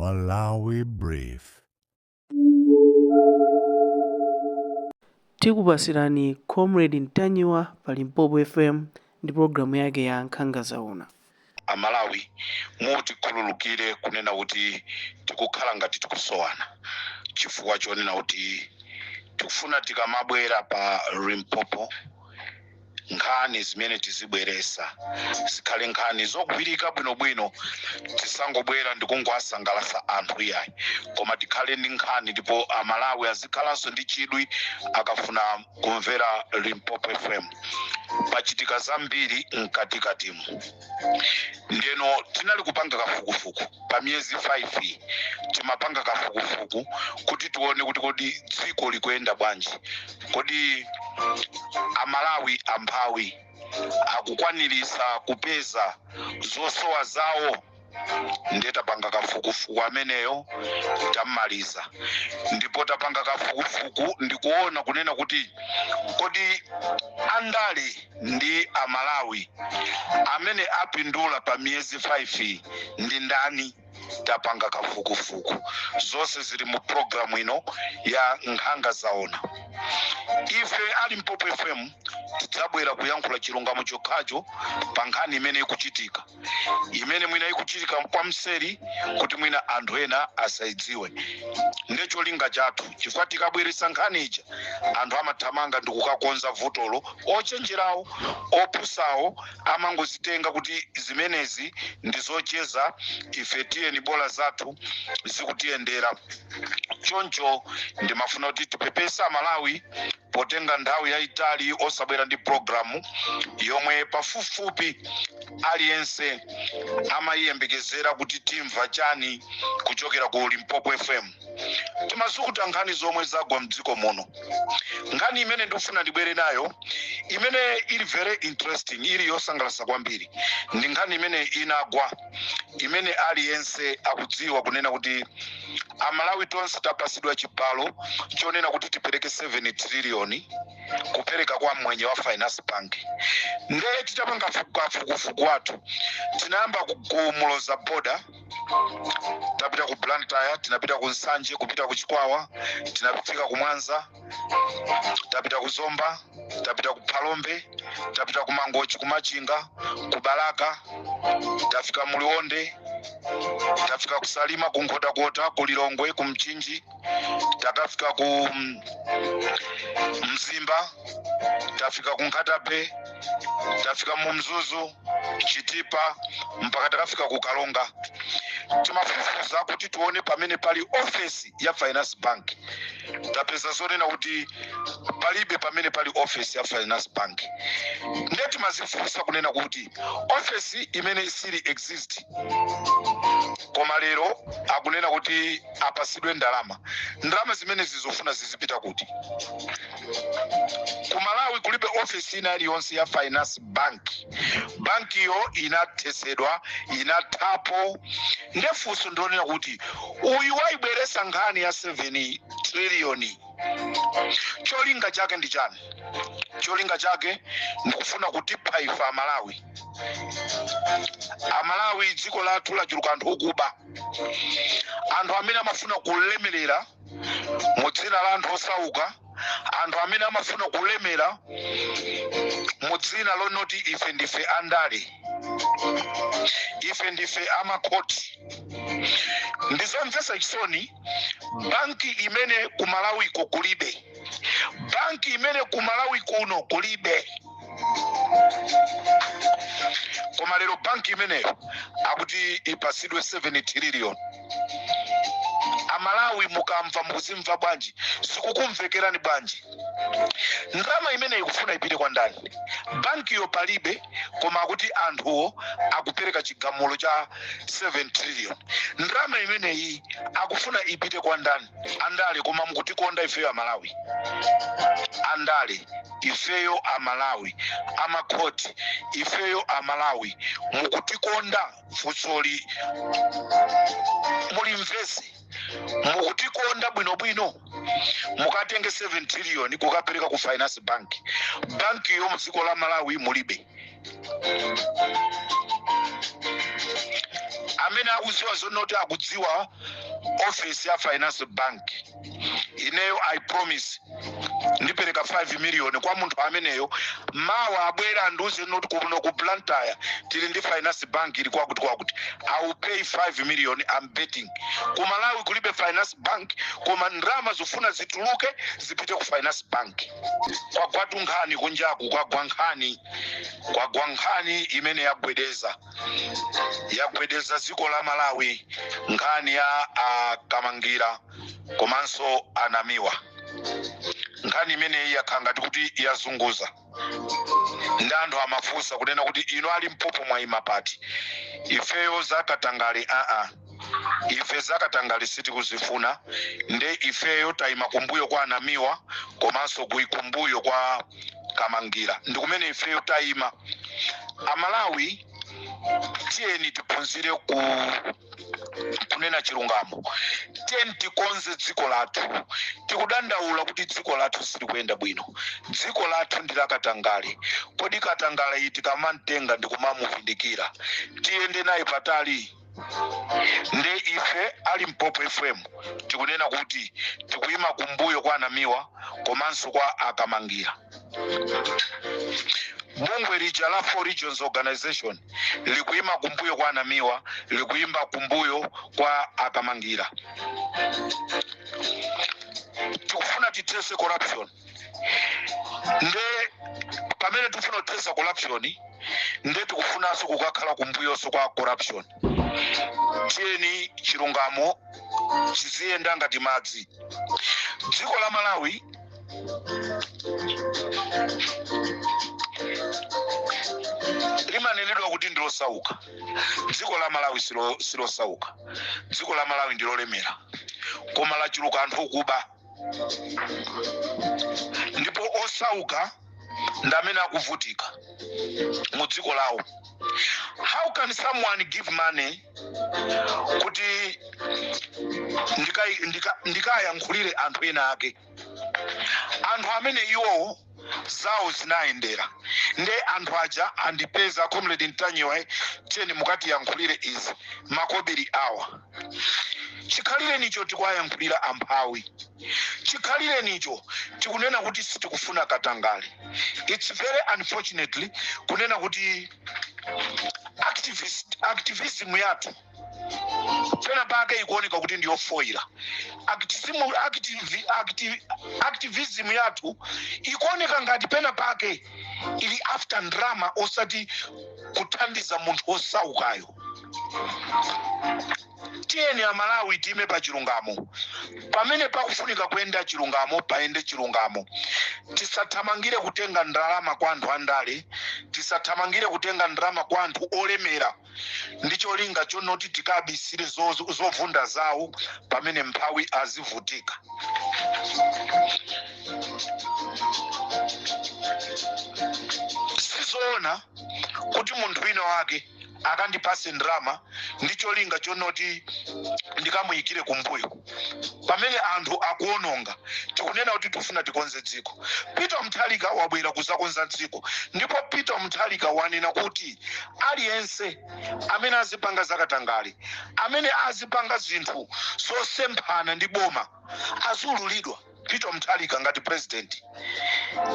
Malawi Brief. Tikupasirani Comrade Ntanyiwa pa Limpopo FM ndi programu yake ya Nkhanga Zaona. Amalawi, mutikhululukire kunena kuti tikukhala ngati tikusowana chifukwa chonena kuti tikufuna tikamabwera pa Limpopo, nkhani zimene tizibweresa zikhale nkhani zogwirika bwinobwino. Tisangobwera ndikungowasangalasa anthu iyayi, koma tikhale ndi nkhani ndipo Amalawi azikhalanso ndi chidwi akafuna kumvera Limpopo FM. Pachitika zambiri mkatikatimu. Ndeno tinali kupanga kafukufuku pa miyezi 5 iyi, timapanga kafukufuku kuti tione kuti kodi dziko likuyenda bwanji, kodi Amalawi amphawi akukwanirisa kupeza zosowa zawo. Ndiye tapanga kafukufuku ameneyo, tammaliza, ndipo tapanga kafukufuku ndikuona kunena kuti kodi andale ndi Amalawi amene apindula pa miyezi 5 ndi ndani. Tapanga kafukufuku, zonse zili mu programu ino ya Nkhanga Zaona. Ife a Limpopo FM tidzabwera kuyankhula chilungamo chokhacho pa nkhani imene ikuchitika, imene mwina ikuchitika kwa mseri kuti mwina anthu ena asaidziwe. Ndiye cholinga chathu, chifukwa tikabweretsa nkhani ija anthu amathamanga ndi kukakonza vutolo. Ochenjerawo, opusawo amangozitenga kuti zimenezi ndi zocheza, ife tiyeni bola zathu zikutiyendera. Choncho ndimafuna kuti tipepese Amalawi potenga nthawi yayitali osabwera ndi programu yomwe pafupifupi aliyense amayiyembekezera kuti timva chani kuchokera ku Limpopo FM. Timazukuta nkhani zomwe zagwa mdziko muno. Nkhani imene ndikufuna ndibwere nayo, imene ili very interesting, ili yosangalatsa kwambiri, ndi nkhani imene inagwa, imene aliyense akudziwa kunena kuti Amalawi tonse tapasidwa chibalo chonena kuti tipereke 7 trillion kupereka kwa mwenye wa Finance Bank. Ndiye titapanga kafukufuku wathu, tinayamba ku Muloza border, tapita ku Blantyre, tinapita ku Nsanje, kupita ku Chikwawa, tinafika ku Mwanza, tapita ku Zomba, tapita ku Phalombe, tapita ku Mangochi, ku Machinga, ku Balaka, tafika mu Liwonde, tafika ku Salima, ku Nkhotakota, ku Lilongwe, ku Mchinji, takafika ku Mzimba, tafika ku Nkhata Bay, tafika mu Mzuzu, Chitipa, mpaka takafika ku Karonga. Timafufuza kuti tione pamene pali ofesi ya Finance Bank. Tapeza zonena kuti palibe pamene pali ofesi ya Finance Bank. Ndiye timazifunsa kunena kuti ofesi imene sili exist, koma lero akunena kuti apasidwe ndalama. Ndalama zimene zizofuna zizipita kuti? Ku Malawi kulibe ofesi ina iliyonse ya Finance Bank. Bankiyo inathesedwa, inathapo. Nde funso ndilonena kuti uyu wayibweresa nkhani ya 7 trillion, cholinga chake ndi chani? Cholinga chake ndikufuna kutipha ife Amalawi. Amalawi, dziko lathu lachuluka anthu okuba, anthu amene amafuna kulemerera mu dzina la anthu osauka, anthu amene amafuna kulemera mu dzina lonoti ife ndife andale, ife ndife amakhoti. Ndizomvetsa chisoni, banki imene ku Malawiko kulibe, banki imene ku Malawi kuno kulibe, koma lero banki imeneyo akuti ipasidwe 7 trillion. Amalawi, mukamva mukuzimva bwanji? Zikukumvekerani bwanji? Ndalama imene ikufuna ipite kwa ndani? Bankiyo palibe, koma akuti anthuwo akupereka chigamulo cha 7 trillion. Ndalama imeneyi akufuna ipite kwa ndani? Andale, koma mukutikonda ifeyo Amalawi? Andale, ifeyo Amalawi, amakhoti, ifeyo Amalawi mukutikonda? Funsoli mulimvese. Mukutikonda bwinobwino? Mukatenge 7 trillion kukapereka ku Finance Bank, bankiyo mu dziko la Malawi mulibe. Amene akudziwa zonoti akudziwa office ya Finance Bank, ineyo I promise ndipereka 5 million kwa munthu ameneyo. Mawa abwera andiuze noti kuno ku Blantyre tili ndi Finance Bank ili kwakuti kwakuti, I will pay 5 million. I'm betting ku Malawi kulibe Finance Bank, koma ndalama zifuna zituluke zipite ku Finance Bank. Kwagwatu nkhani kunjaku, kwagwa nkhani, kwagwa nkhani imene yagwedeza, yagwedeza dziko la Malawi, nkhani ya aKamangira komanso aNamiwa. Nkhani imeneyi yakhala ngati kuti yazunguza ndi anthu amafunsa kunena kuti, "Inu a Limpopo mwayima pati?" Ifeyo zakatangale aa, ife zakatangale sitikuzifuna. Nde ifeyo tayima kumbuyo kwa aNamiwa komanso kui kumbuyo kwa Kamangira, ndi kumene ifeyo tayima. Amalawi, tiyeni tiphunzire kunena chilungamo. Tiyeni tikonze dziko lathu. Tikudandaula kuti dziko lathu silikuyenda bwino, dziko lathu ndi lakatangale. Kodi katangale iyi tikamamtenga ndi kumamuvindikira, tiyende naye patali? Nde ife a Limpopo FM tikunena kuti tikuyima kumbuyo kwa aNamiwa komanso kwa aKamangira. Bungwe lija la Four Regions Organization likuyima kumbuyo kwa aNamiwa, likuyima kumbuyo kwa aKamangira. Tikufuna tithese corruption. Nde pamene tikufuna kuthesa corruption, nde tikufunanso kukakhala kumbuyonso kwa corruption. Tiyeni chilungamo chiziyenda ngati madzi. Dziko la Malawi limanenedwa kuti ndilosauka. Dziko la Malawi silosauka. Dziko la Malawi ndilolemera, koma lachuluka anthu okuba, ndipo osauka ndi amene akuvutika mu dziko lawo. How can someone give money kuti ndikayankhulire anthu ena ake, anthu amene iwowo zawo zinayendera? Nde anthu aja andipeza, "Comrade Ntanyiwa, tiyeni mukatiyankhulire izi, makobiri awa." Chikhalirenicho tikuwayankhulira amphawi, chikhalirenicho tikunena kuti sitikufuna katangale. It's very unfortunately kunena kuti activism yathu pena pake ikuoneka kuti ndiyofoira. Activism yathu ikuoneka ngati pena pake ili after drama, osati kuthandiza munthu osaukayo. Tiyeni Amalawi time pa chilungamo. Pamene pakufunika kuyenda chilungamo, payende chilungamo. Tisathamangire kutenga ndalama kwa anthu andale, tisathamangire kutenga ndalama kwa anthu olemera ndi cholinga chonoti tikabisire zovunda zawo pamene mphawi azivutika. Sizoona kuti munthu wina wake akandipase ndalama ndi cholinga chonoti ndikamuyikire kumbuyo pamene anthu akuononga. Tikunena kuti tifuna tikonze dziko. Peter Mutharika wabwera kuzakonza dziko, ndipo Peter Mutharika wanena kuti aliyense amene azipanga zakatangale, amene azipanga zinthu zosemphana ndi boma, aziululidwa. Peter Mutharika ngati president,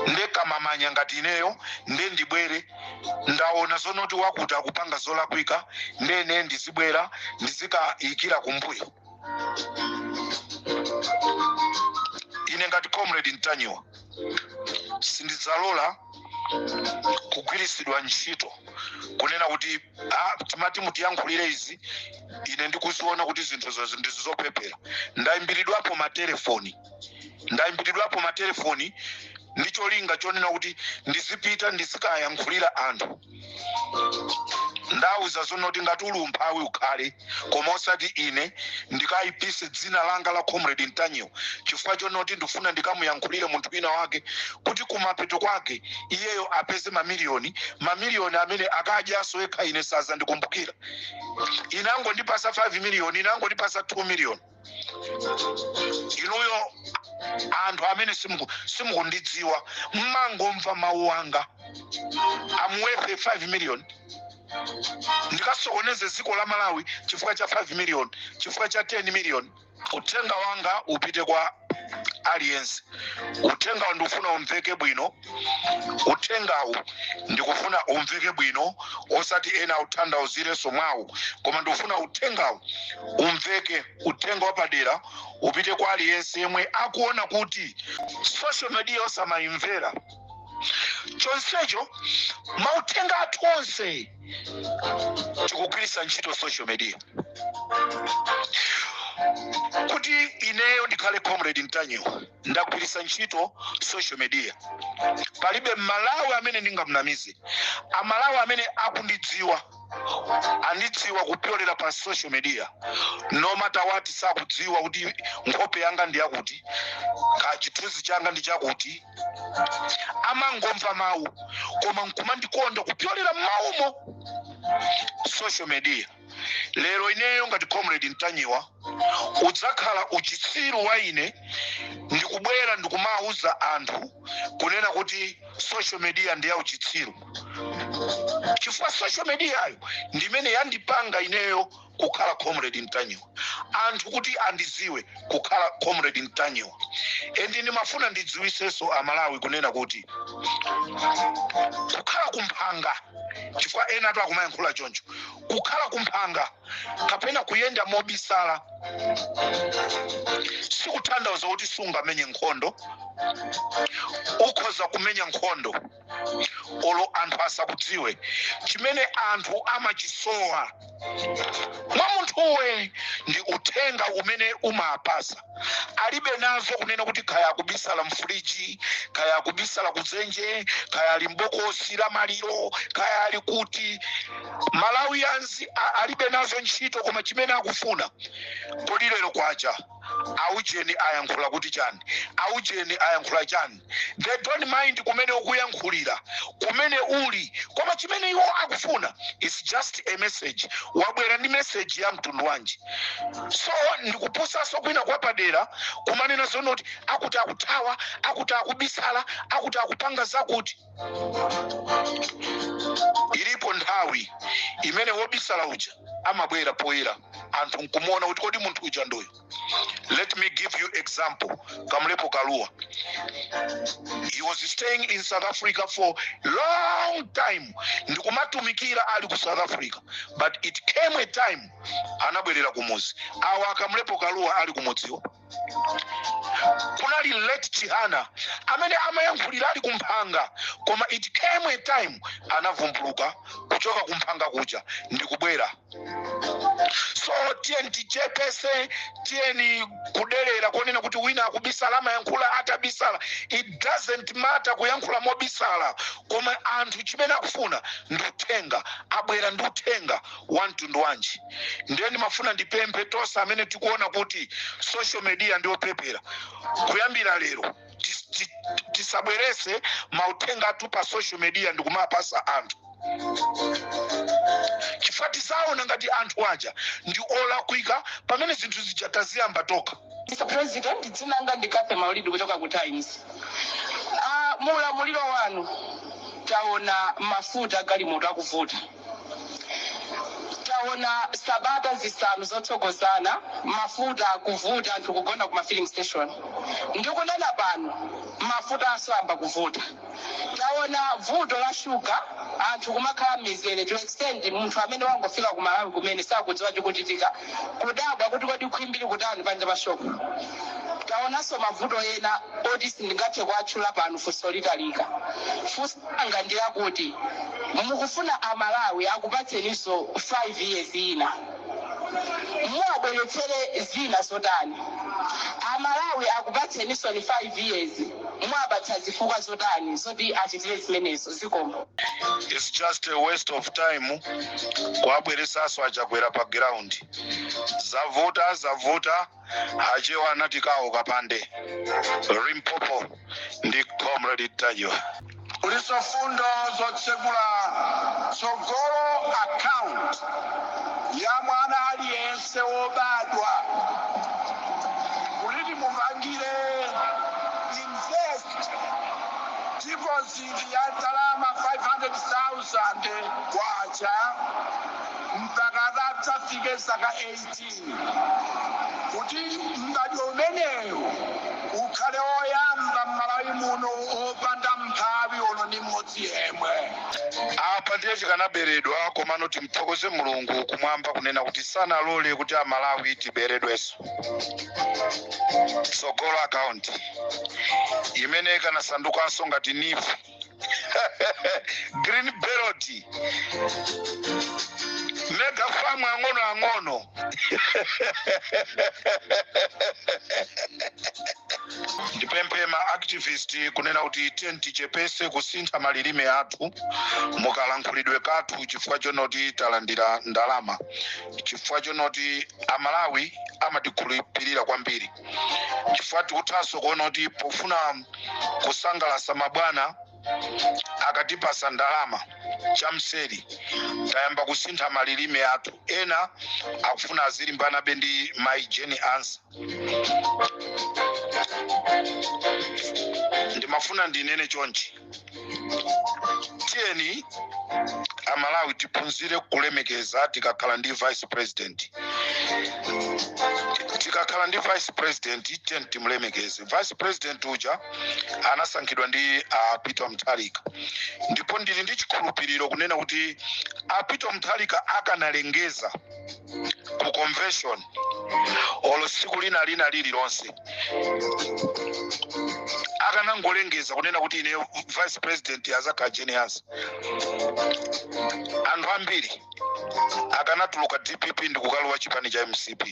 nde kamamanya ngati ineyo, nde ndibwere, ndaona zonoti wakuti akupanga zolakwika, nde ine ndizibwera ndizikayikira kumbuyo? Ine ngati Comrade Ntanyiwa sindidzalola kugwiritsidwa ntchito kunena kuti, "Ah, timati mutiyankhulire izi," ine ndikuziona kuti zinthu ndizo zopepera. Ndayimbiridwapo matelefoni, ndayimbiridwapo matelefoni ndi cholinga chonena kuti ndizipita ndizikayankhulira anthu. Ndauza zonoti ngati uli umphawi ukhale, koma osati ine ndikayipise dzina langa la Comrade Ntanyiwa chifukwa chonoti ndifuna ndikamuyankhulire munthu wina wake kuti kumapeto kwake iyeyo apeze mamiliyoni, mamiliyoni amene akadyaso yekha, ine sazandikumbukira. Ine angondipasa 5 miliyoni, ine angondipasa 2 miliyoni. Inuyo anthu amene simukundidziwa, mmangomva mawu anga, amuwefe 5 million. Ndikasokoneze dziko la Malawi chifukwa cha 5 million, chifukwa cha 10 million? Uthenga wanga upite kwa aliyense. Uthengawu ndikufuna umveke bwino. Uthengawu ndikufuna umveke bwino, osati ena authandauzirenso mwawu, koma ndikufuna uthengawu umveke. Uthenga wapadera upite kwa aliyense yemwe akuona kuti social media osamayimvera. Chonsecho mauthenga athu onse tikugwiritsa ntchito social media. Kuti ineyo ndikhale Comrade Ntanyiwa, ndagwiritsa ntchito social media. Palibe Mmalawi amene ndingamnamize. Amalawi amene akundidziwa andidziwa kupyolera pa social media. No matter what, sakudziwa kuti nkhope yanga ndi yakuti, ka chithunzi changa ndi chakuti. Amangomva mawu koma nkumandikonda kupyolera m'mawumo, social media. Lero ineyo ngati Comrade Ntanyiwa, udzakhala uchitsiru wa ine ndikubwera ndikumawuza anthu kunena kuti social media ndi ya uchitsiru, chifukwa social mediayo ndimene yandipanga ineyo kukhala Comrade Ntanyiwa, anthu kuti andiziwe kukhala Comrade Ntanyiwa. And ndimafuna ndidziwisenso Amalawi kunena kuti kukhala kumphanga, chifukwa ena atu akumayankhula choncho, kukhala kumphanga kapena kuyenda mobisala sikutanthauza kuti sungamenye nkhondo. Ukhoza kumenya nkhondo olo anthu asakudziwe. Chimene anthu amachisowa mwa munthuwe ndi uthenga umene umapasa. Alibe nazo kunena kuti kaya akubisala mfuriji, kaya akubisala kudzenje, kaya ali mbokosi la maliro, kaya ali kuti. Malawians alibe nazo ntchito, koma chimene akufuna, kodi lero kwacha aujeni ayankhula kuti chani? Aujeni ayankhula chani? They don't mind kumene ukuyankhulira, kumene uli, koma chimene iwo akufuna is just a message. Wabwera ndi message ya mtundu wanji? So ndikupusanso kwina kwa padera kumanena zonoti akuti akuthawa, akuti akubisala, akuti akupanga zakuti. Ilipo nthawi imene wobisala uja amabwera poyera, anthu nkumuona kuti kodi munthu uja ndoyo. Let me give you example. Kamlepo Kalua, he was staying in South Africa for long time ndikumatumikira ali ku South Africa, but it came a time anabwerera kumuzi. Awa aKamlepo Kalua ali kumudziwo. Kunali late Chihana amene amayankhulira ali kumphanga, koma it came a time anavumbuluka kuchoka kumphanga kuja ndikubwera. So tiyeni tichepese, tiyeni kudelera konena kuti wina akubisala, amayankhula atabisala. It doesn't matter kuyankhula mobisala, koma anthu chimene akufuna ndi uthenga. Abwera ndi uthenga wa mtundu wanji? Ndiye ndimafuna ndipemphe tonse amene tikuona kuti social media ndiyopepera, kuyambira lero tisabwerese mauthenga athu pa social media ndikumapasa anthu, chifukwa tizaona ngati anthu aja ndi olakwika pamene zinthu zija taziyamba tokha. Mr. President, dzina langa ndi Cathy Maulidi kuchoka ku Times. Muulamuliro wanu taona mafuta galimoto akuvuta, taona sabata 5 zotsogozana mafuta akuvuta, anthu kugona kuma filling station. Ndikunena pano mafuta aso amba kuvuta. Taona vuto la shuga, anthu kumakhala mizere to extend munthu amene wangofika ku Malawi kumene sakudziwa chikuchitika, kudabwa kuti kodi khwimbiri kutani panja pa shopu. Taonanso mavuto ena oti sindingathe kuatchula pano, funso litalika. Funso langa ndi lakuti mukufuna Amalawi akupatseninso 5 years ina, muwabweretsere zina zotani? Amalawi akupatseninso ni 5 years, mwapatsa zifukwa zotani zoti achitire zimenezo? Zikomo. It's just a waste of time kuabweresanso aChakwera pa ground. Zavuta, zavuta. Achewa anati kawo kapande. Limpopo ndi Comrade Ntanyiwa. Kuliso fundo zotsekula Tsogolo Account ya mwana aliyense wobadwa kuti timupangire invest deposit ya ndalama. 200,000 kwacha mpaka adzafike zaka 18, kuti m'badwo umenewu ukhale woyamba m'Malawi muno opanda mphawi olo ndi mmodzi yemwe. Apa ndiye tikanaberedwa, komano timthokoze Mulungu kumwamba kunena kuti sanalole kuti Amalawi tiberedwenso. Tsogolo Account imene ikanasandukanso ngati NEEF, Green Belt, mega farm ang'ono ang'ono. Ndipemphe ma activist kunena kuti tiyeni tichepese kusintha malilime athu mukalankhulidwe kathu, chifukwa chonoti talandira ndalama, chifukwa chonoti Amalawi amatikhulupirira kwambiri, chifukwa tikuthanso kuona kuti pofuna kusangalasa mabwana akatipasa ndalama chamseri tayamba kusintha malilime athu. Ena akufuna azilimbanabe ndi Mai Jane Ansah. Ndimafuna ndinene chonchi, tiyeni Amalawi tiphunzire kulemekeza tikakhala ndi vice president. Tikakhala ndi vice president, tiyeni timulemekeze vice president uja. Anasankhidwa ndi a Peter Mutharika, ndipo ndili ndi chikhulupiriro kunena kuti a Peter Mutharika akanalengeza ku convention olo tsiku lina lina lililonse, akanangolengeza kunena kuti ine vice president azakhala Jane Ansah, anthu ambiri akanatuluka DPP ndikukalowa chipani cha MCP.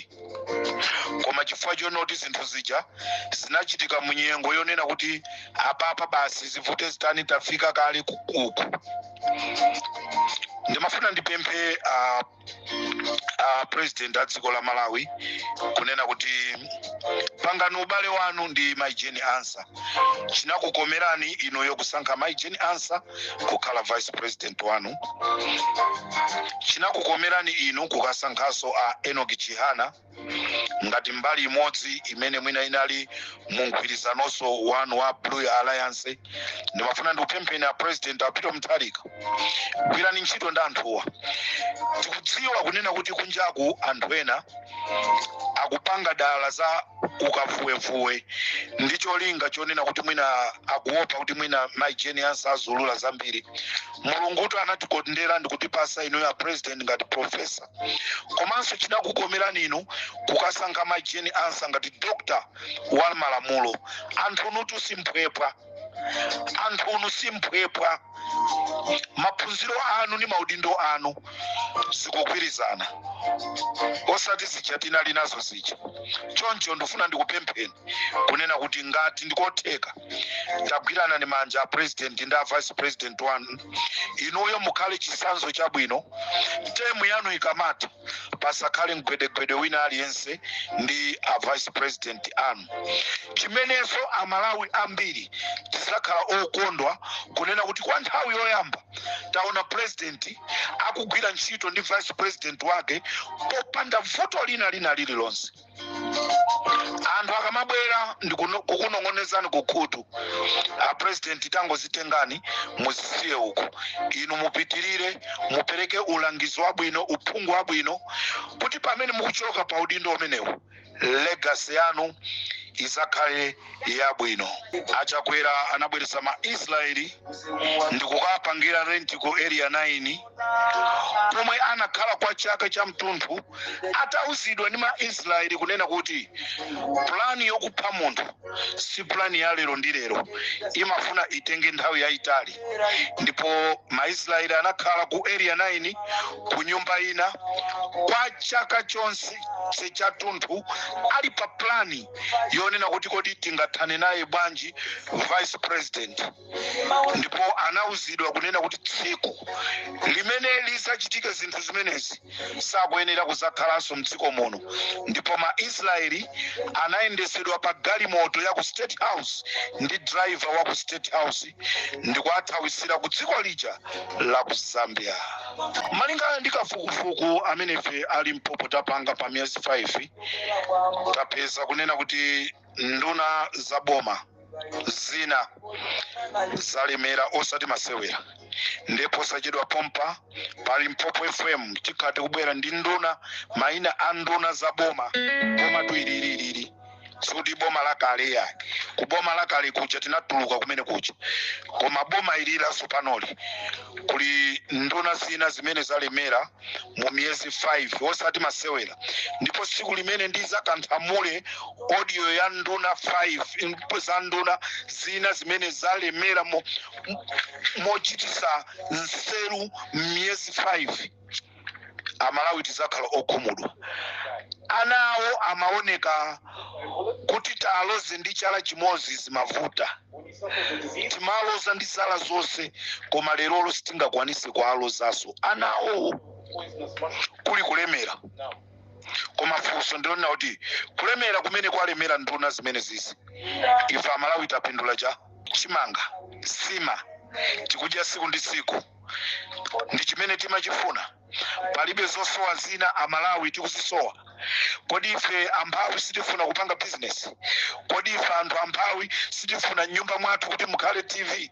Koma chifukwa chonoti zinthu zija zinachitika munyengo yonena kuti apapa basi zivute zitani, tafika kale uku. Ndimafuna ndipemphe a president a dziko la Malawi kunena kuti pangani ubale wanu ndi Mai Jane Ansah. Chinakukomerani inuyo kusankha Mai Jane Ansah kukhala vice president wanu, chinakukomerani inu kukasankhanso a Enoch Chihana ngati mbali imodzi imene mwina inali mu mgwirizanonso wanu wa Blue Alliance. Ndimafuna ndikupempheni a president a Peter Mutharika, gwirani ntchito ndi anthuwa. Tikudziwa kunena kuti kunjaku anthu ena akupanga dala za ukavuwevuwe ndi cholinga chonena kuti mwina akuopa kuti mwina Mai Jane Ansah azulula zambiri. Mulungutu anatikondera ndikutipasa inuyo a president ngati professor, komanso chinakukomerani inu kukasankha Mai Jane Ansah ngati doctor wa malamulo. Anthunutu simphwepwa, anthunu simphwepwa. Maphunziro anu ndi maudindo anu zikugwirizana, osati zija tinali nazo zija. Choncho ndifuna ndikupempheni kunena kuti ngati ndikotheka, tagwirana ni manja a president ndi a vice president wanu. Inuyo mukhale chitsanzo chabwino. Term yanu ikamatha, pasakhale mgwedegwede wina aliyense ndi a vice president anu. Chimenenso Amalawi ambiri tizakhala okondwa kunena kuti kwa nthawi yoyamba taona president akugwira ntchito ndi vice president wake popanda vuto lina lina lililonse. Anthu akamabwera kukunong'onezani kukhutu, a president tangozitengani muzisiye uku, inu mupitirire, mupereke ulangizi wabwino, uphungu wabwino, kuti pamene mukuchoka pa udindo umenewu legacy yanu izakhale yabwino. Achakwera anabweretsa ma Israeli ndikukapangira rent ku Area 9 pomwe anakhala kwa chaka cha mtunthu, atauzidwa ndi ma Israeli kunena kuti plani yokupha munthu si plani ya lero ndi lero, imafuna itenge nthawi yayitali. Ndipo Maisraeli anakhala ku Area 9 ku nyumba ina kwa chaka chonse chathunthu, ali pa plani yonena kuti kodi tingathane naye bwanji vice president. Ndipo anauzidwa kunena kuti tsiku limene lizachitike zinthu zimenezi sakuyenera kuzakhalanso mdziko muno. Ndipo Maisraeli anayendesedwa pa galimoto ya ku State House ndi driver wa ku State House ndikuathawisira ku dziko lija la ku Zambia. Malingana ndi kafukufuku amene ife a Limpopo tapanga pa miyezi 5, tapeza kunena kuti nduna za boma zina zalemera osati masewera. Ndipo posachedwa pompa pa Limpopo FM tikhala tikubwera ndi nduna, mayina a nduna za boma. Boma tu ilililili, sikuti boma lakale yayi. Ku boma lakale kuja tinatuluka kumene kuja, koma boma ilili lasopanoli kuli nduna zina zimene zalemera mu miyezi 5, osati masewera. Ndipo tsiku limene ndizakanthamule audio ya nduna 5 za nduna zina zimene zalemera mochitisa nseru miyezi 5, Amalawi tizakhala okhumudwa. Ana awo amaoneka kuti taloze ndi chala chimodzi zimavuta, timaloza ndi zala zonse, koma lerolo sitingakwanise kualozaso ana awo. Kuli kulemera, koma funso ndilonena kuti kulemera kumene kwalemera nduna zimene zizi, ife Amalawi tapindula cha chimanga, sima tikudya siku ndi siku, ndi chimene timachifuna. Palibe zosowa zina Amalawi tikuzisowa. Kodi ife amphawi sitifuna kupanga business? Kodi ife anthu amphawi sitifuna nyumba mwathu kuti mukhale TV?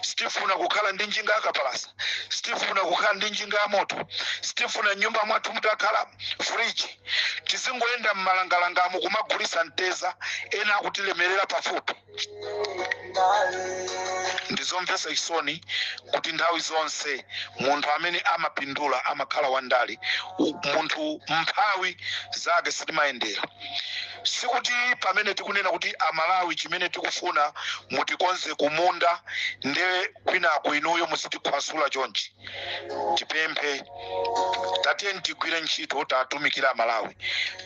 Sitifuna kukhala ndi njinga yakapalasa? Sitifuna kukhala ndi njinga ya moto? Sitifuna nyumba mwathu mutakhala fridge? Tizingoyenda mmalangalangamo kumagulisa mteza, ena akutilemerera pafupi. Ndizomvetsa chisoni kuti nthawi zonse munthu amene amapindula amakhala wandale, munthu mphawi zake sitimayendera. Sikuti pamene tikunena kuti Amalawi chimene tikufuna mutikonze kumunda, nde kwinaku inuyo muzitikhwasula chonchi. Tipemphe, tatiyeni tigwire ntchito, tatumikira Amalawi,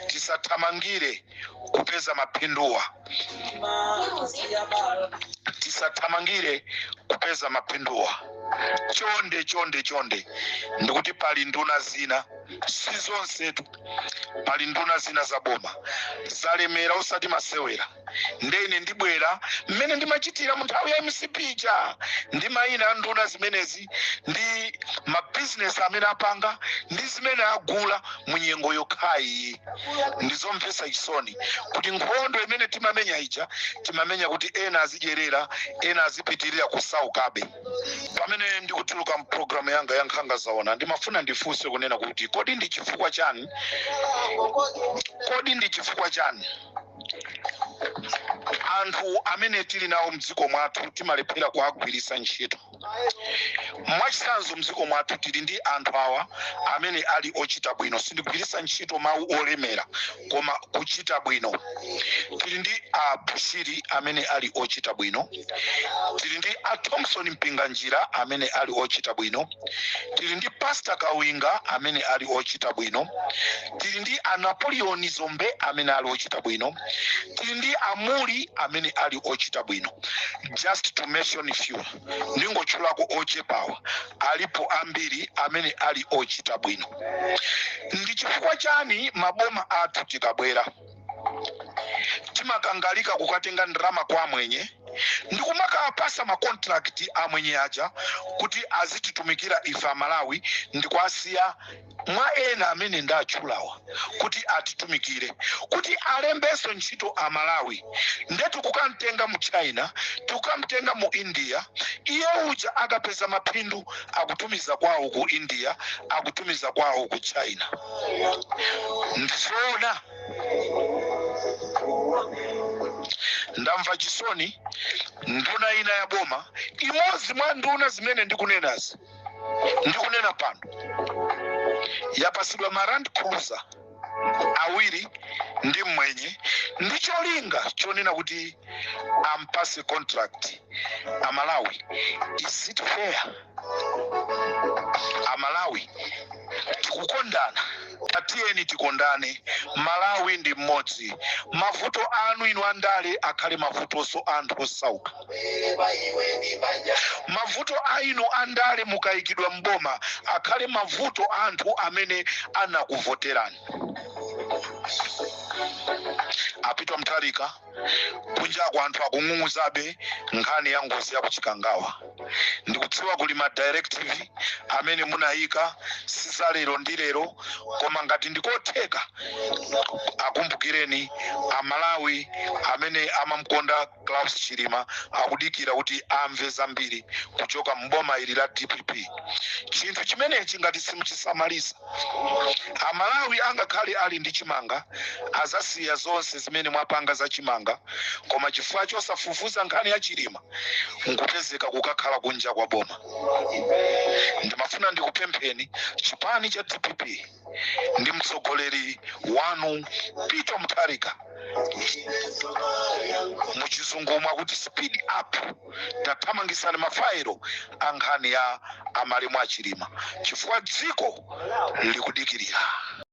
tisathamangire kupeza maphinduwa, tisathamangire kupeza maphinduwa. Chonde, chonde, chonde. Ndikuti pali nduna zina, si zonsetu, pali nduna zina za boma zalemera osati masewera. Ndene ndibwera mmene ndimachitira mu nthawi ya MCP ija ndi mayina a nduna zimenezi ndi mabizinesi amene apanga ndi zimene agula mu nyengo yokhayi. Ndizomvetsa chisoni kuti nkhondo imene timamenya ija, timamenya kuti ena azidyerera, ena azipitirira kusaukabe. Pamene ndikutuluka mpulogalamu yanga ya Nkhanga Zaona, ndimafuna ndifunse kunena kuti kodi ndi chifukwa chani, kodi ndi chifukwa chani anthu amene tili nawo mdziko mwathu timalephera kuagwiritsa ntchito? Mwachitsanzo, mdziko mwathu tili ndi anthu awa amene ali ochita bwino. Sindigwiritsa ntchito mawu olemera, koma kuchita bwino. Tili ndi a Bushiri amene ali ochita bwino, tili ndi a Thompson Mpinganjira amene ali ochita bwino, tili ndi Pastor Kawinga amene ali ochita bwino, tili ndi a Napoleon Zombe amene ali ochita bwino, tili ndi amuli amene ali ochita bwino, just to mention few. Ndingotchulako ochepawa, alipo ambiri amene ali ochita bwino. Ndi chifukwa chani maboma athu tikabwera timakangalika kukatenga ndalama kwa amwenye ndi kumakapasa ma contract amwenye aja kuti azititumikira ife Amalawi, ndi kuasiya mwa ena amene ndatchulawa kuti atitumikire, kuti alembenso ntchito Amalawi? Nde tikukamtenga mu China, tikukamtenga mu India. Iye uja akapeza maphindu akutumiza kwawo ku India, akutumiza kwawo ku China. Ndizoona, ndamva chisoni. Nduna ina ya boma, imodzi mwa nduna zimene ndikunenazi, ndikunena pano, yapasidwa ma Land Cruiser awiri ndi mmwenye ndi cholinga chonena kuti ampase contract. Amalawi, is it fair? Amalawi tikukondana, tatiyeni tikondane. Malawi ndi mmodzi. Mavuto anu inu andale akhale mavutonso anthu osauka. Mavuto a inu andale mukayikidwa mboma akhale mavuto anthu amene anakuvoterani. A Peter Mutharika, kunjako anthu akung'ung'uzabe nkhani ya ngozi ya kuChikangawa. Ndikudziwa kuli ma directive amene munayika, sizalero ndi lero, koma ngati ndikotheka, akumbukireni Amalawi amene amamkonda Klaus Chilima. Akudikira kuti amve zambiri kuchoka mboma ili la DPP. Chinthu chimenechi ngati simuchisamalisa, Amalawi angakhale ali ndi chimanga azasiya zonse zimene mwapanga za chimanga, koma chifukwa chosafufuza nkhani ya Chilima nkupezeka kukakhala kunja kwa boma. Ndimafuna ndikupempheni, chipani cha DPP ndi mtsogoleri wanu Peter Mutharika, muchizungu mwakuti speed up, tathamangisani mafailo a nkhani ya amalemu a Chilima, chifukwa dziko likudikirira.